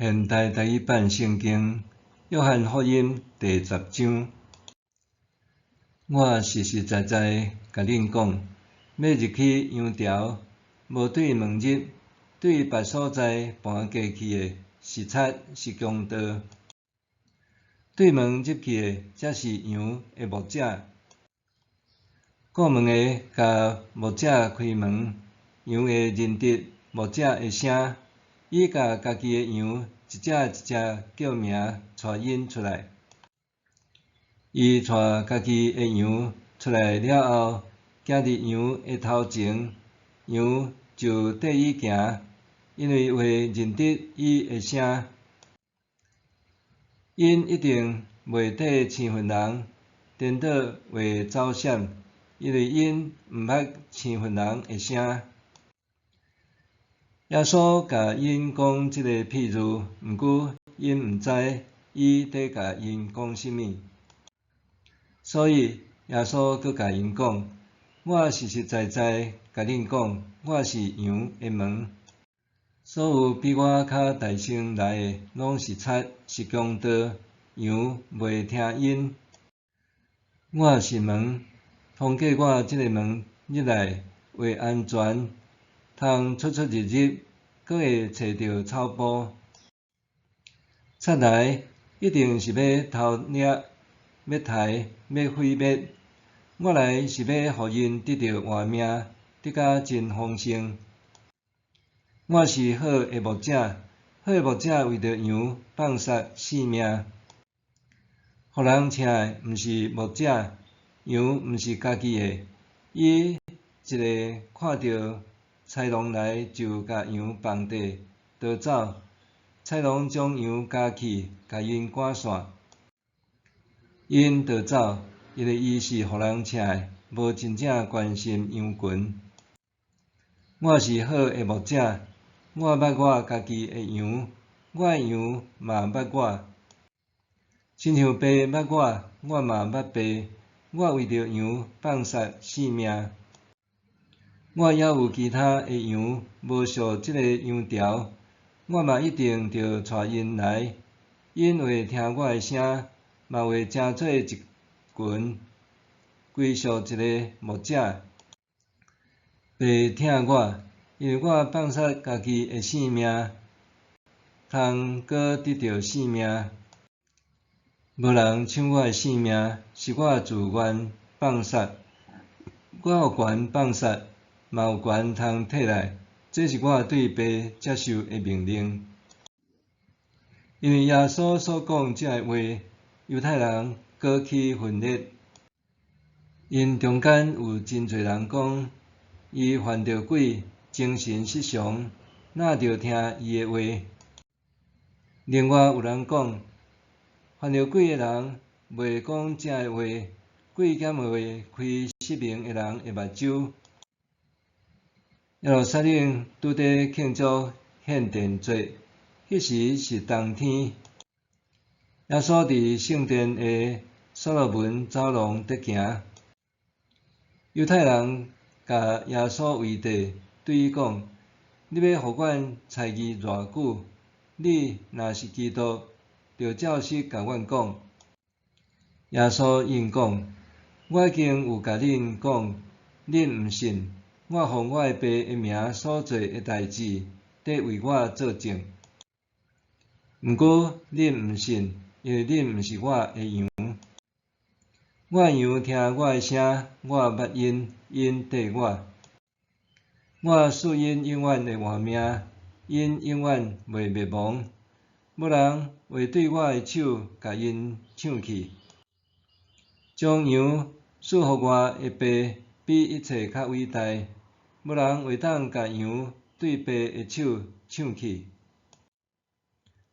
現代台語版聖經約翰福音第十章。我實實在在共恁講，欲入去羊牢，無對門入，對別所在盤過去的，是賊是強盜。對門入去的，才是羊的牧者。顧門的共牧者開門，羊會認得牧者的聲。伊共家己的羊一隻一隻叫名，帶𪜶出來。伊帶家己的羊出來了後，行佇羊的頭前，羊就綴伊行，因為會認得伊的聲。𪜶一定袂綴生份人，顛倒會走閃，因為𪜶毋捌生份人的聲。耶穌共𪜶講這個譬喻，毋過𪜶毋知伊佇共𪜶講啥物。所以耶穌閣共𪜶講：我實實在在共恁講，我是羊的門。所有比我較大先來的，攏是賊，是強盜，羊袂聽𪜶。我是門，通過我這个門入來會安全，通出出入入，閣會揣著草埔。賊來一定是欲偷掠、欲刣、欲毀滅。我來是欲予𪜶得著活命，得甲真豐盛。我是好的牧者，好的牧者為著羊放捨性命。予人請的毋是牧者，羊毋是家己的，伊一个看著豺狼來就共羊放綴，逃走。豺狼將羊咬去，共𪜶趕散。𪜶逃走，因為伊是予人請的，無真正關心羊群。我是好的牧者，我捌我家己的羊，我的羊嘛捌我。親像爸捌我，我嘛捌爸。我為著羊放捨性命。我猶有其他的羊，無屬這个羊牢，我嘛一定著帶𪜶來，𪜶會聽我的聲，嘛會成做一群，歸屬一个牧者。爸疼我，因為我放捨家己的性命，通閣得著性命。無人搶我的性命，是我自願放捨。我有權放捨，嘛有權通提來，這是我對爸接受的命令。因為耶穌所講這个話，猶太人閣起分裂。𪜶中間有真濟人講，伊犯著鬼，精神失常，哪著聽伊的話？另外有人講，犯著鬼的人袂講這个話，鬼敢會開失明的人的目睭？耶路撒冷拄佇慶祝獻殿節，彼時是冬天。耶穌佇聖殿的所羅門走廊佇行，猶太人共耶穌圍綴，對伊講：你欲予阮猜疑偌久？你若是基督，就照實共阮講。耶穌應講：我已經有共恁講，恁毋信。我奉我的爸的名所做的代誌，佇為我作證。毋過恁毋信，因為恁毋是我的羊。我的羊聽我的聲，我捌𪜶，𪜶綴我。我賜𪜶永遠的活命，𪜶永遠袂滅亡。無人會對我的手共𪜶搶去。將羊賜予我的爸比一切較偉大，無人會當共羊對爸的手搶去。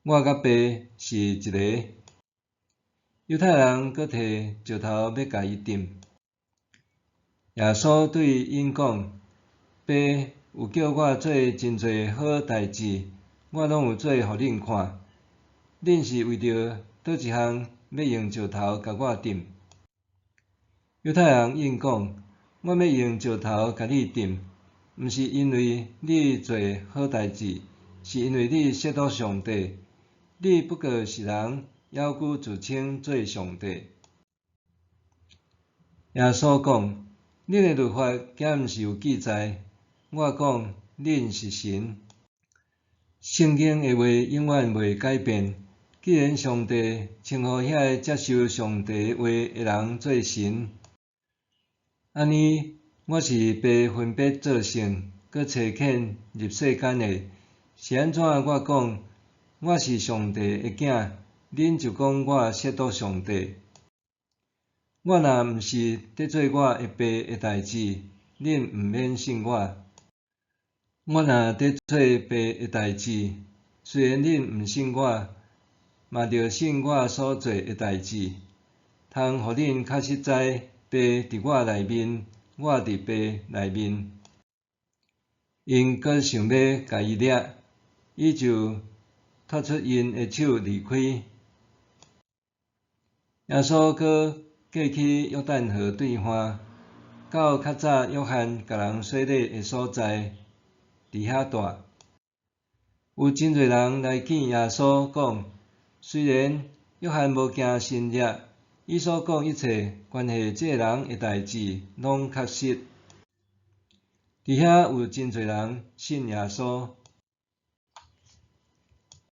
我佮爸是一个。猶太人閣提石頭欲共伊擲。耶穌對𪜶講：爸有叫我做真濟好代誌，我攏有做予恁看。恁是為著佗一項欲用石頭共我擲？猶太人應講：阮欲用石頭共你擲，毋是因為你做好代誌，是因為你褻瀆上帝。你不過是人，猶閣自稱做上帝。耶穌講：恁的律法敢毋是有記載，我講恁是神？聖經的話永遠袂改變。既然上帝稱呼遐个接受上帝話的人做神，按呢，我是父分別做聖，閣差遣入世間的，是按怎我講我是上帝的囝，恁就講我褻瀆上帝？我若毋是佇做我的爸的代誌，恁毋免信我。我若佇做爸的代誌，雖然恁毋信我，嘛著信我所做的代誌，通予恁確實知爸佇我內面，我佇爸內面。𪜶閣想欲共伊掠，伊就脫出𪜶的手離開。耶穌閣過去約旦河對岸，到較早約翰共人洗禮的所在，佇遐蹛。有真濟人來見耶穌，講：雖然約翰無行神蹟，伊所講一切關係這个人的代誌，攏確實。佇遐有真濟人信耶穌。